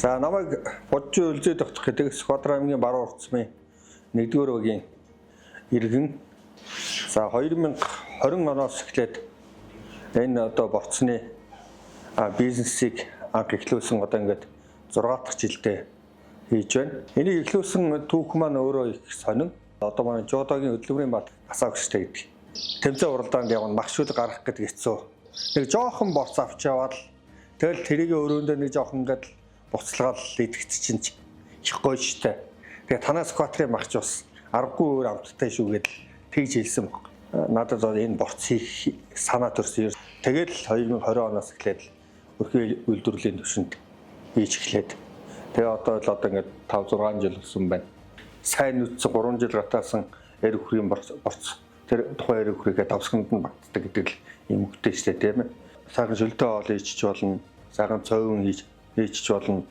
За, намайг Буджин Үлзий тогтох гэдэг, Сүхбаатар аймгийн Баруун Уртсмын 1-р багийн иргэн. За, 2020 оноос эхлээд энэ одоо борцны бизнесийг анх эхлүүлсэн, одоо ингээд 6 дахь жилдээ хийж байна. Энийг эхлүүлсэн түүх маань өөрөө их сонин. Одоо манай жудогийн хөдөлмөрийн бат асаагчтай гэдэг. Тэмцээн уралдаанд явна, мах шүл гаргах гэдэг хэцүү. Нэг жоохон борц авч яваад л тэгэл тэрийг өрөөндөө нэг жоохон ингээд буцалгаал идэхт чинь их гоё штэ. Тэгээ танаас Сүхбаатарын махч бас аргагүй өөр амттай шүү гэдэл тэгж хэлсэн баг. Надад бол энэ борц хийх санаа төрсөн. Тэгээд л 2020 оноос эхлээд л өрхий үйлдвэрлэлийн түвшинд хийж эхлээд, тэгээ одоо л одоо ингээд 5 6 жил болсон байна. Сайн нүдсэн, 3 жил гатаасан эр үхрийн борц тэр тухайн эр үхрийгээ давсганд нь багтдаг гэдэг л юм өгтэй штэ, тийм ээ. Сайхан шөлтөө хоол хийчих болно, сайхан цовин хийчих болно,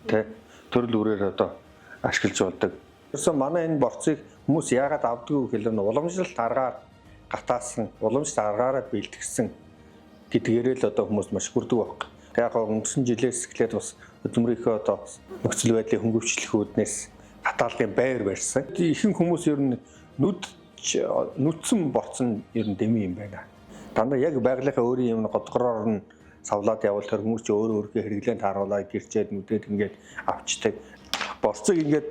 тэ, төрөл бүрээр одоо ашиглаж болдог. Ерөөсөн манай энэ борцыг хүмүүс яагаад авдаггүй гэхэл нь уламжлалт аргаар гатаасан, уламжлалт аргаараа бэлтгэсэн гэдгээрээ л одоо хүмүүс маш хүрдэг баг. Яг гоо өнгөрсөн жилээс эхлээд бас хөдөлмөрийнхөө одоо нөхцөл байдлын хөнгөвчлөх үүднээс гатаалгын байр барьсан. Ихэнх хүмүүс ер нь нүдсэн борц нь ер нь дэмий юм байна. Дандаа яг байгалийнхаа өөрийн юм годгороор нь савлаад явуул тэр хүмүүс чи өөрөө өөрийнхөө хэрэглээнд тааруулаад гэрчээд нүдээд ингээд авчдаг. Борцыг ингээд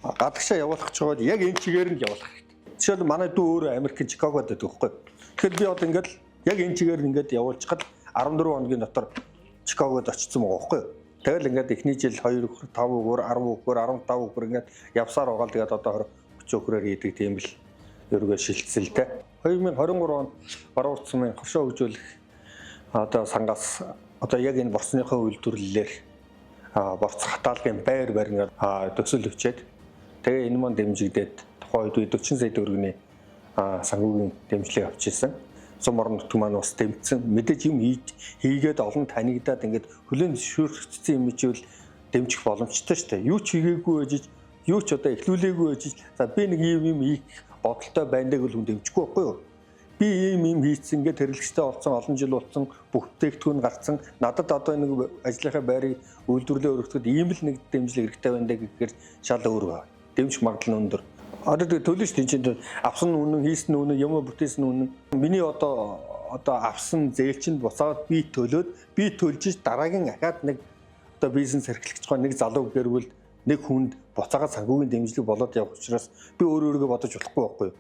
гадагшаа явуулах гэж байгаад яг энэ чигээр нь явуулах хэрэгтэй. Жишээлбэл, манай дүү өөрөө Америкийн Чикагод байдаг байхгүй. Тэгэхээр би одоо ингээд яг энэ чигээр нь ингээд явуулчихад 14 хоногийн дотор Чикагод очсон байгаа байхгүй. Тэгэл ингээд эхний жил 2 үхэр, 5 үхэр, 10 үхэр, 15 үхэр ингээд явсаар байгаа л, тэгээд одоо 20 30 үхрээр хийдэг тийм л ерөөгөө шилжсэл тэ. 2023 онд Баруун Уртсмын хоршоо хөгжүүлэх одоо сангаас одоо яг энэ борцныхоо үйлдвэрлэлээр борц хатаалгын байр барьна төсөл өвчээд, тэгээ энэ маань дэмжигдээд тухайн үед 40 сая төгрөгийн санхүүгийн дэмжлэг авч ирсэн. Сум орон нутг маань бас дэмжсэн. Мэдээж юм хийгээд олон танигдаад ингээд хүлээн зөвшөөрөгдсөн юм чивэл дэмжих боломжтой шүү дээ. Юу ч хийгээгүй байж, юу ч одоо эхлүүлээгүй байж, за би нэг юм юм хийх бодолтой байна гэвэл хүн дэмжихгүй байхгүй юу? Би ийм юм хийцэн, ингээд хэрэглэгчтэй болсон, олон жил болсон, бүх бүтээгдэхүүн гарцсан, надад одоо нэг ажлынхаа байрыг үйлдвэрлэлээ өргөтгөхөд ийм л нэг дэмжлэг хэрэгтэй байна даа гэхээр шал өөр байна. Дэмжих магадлал нь өндөр. Одоо тэгээ төлнө шүү дээ. Энд авсан үнэн, хийсэн үнэн, юм бүтээсэн үнэн. Миний одоо авсан зээл чинь буцаад би төлөөд, би төлж дараагийн ахаад нэг одоо бизнес эрхлэх гэж байгаа нэг залуу гэрвэл нэг хүнд буцаагаад санхүүгийн дэмжлэг болоод явах учраас би өөр өөрийгөө бодож болохгүй байхгүй юу?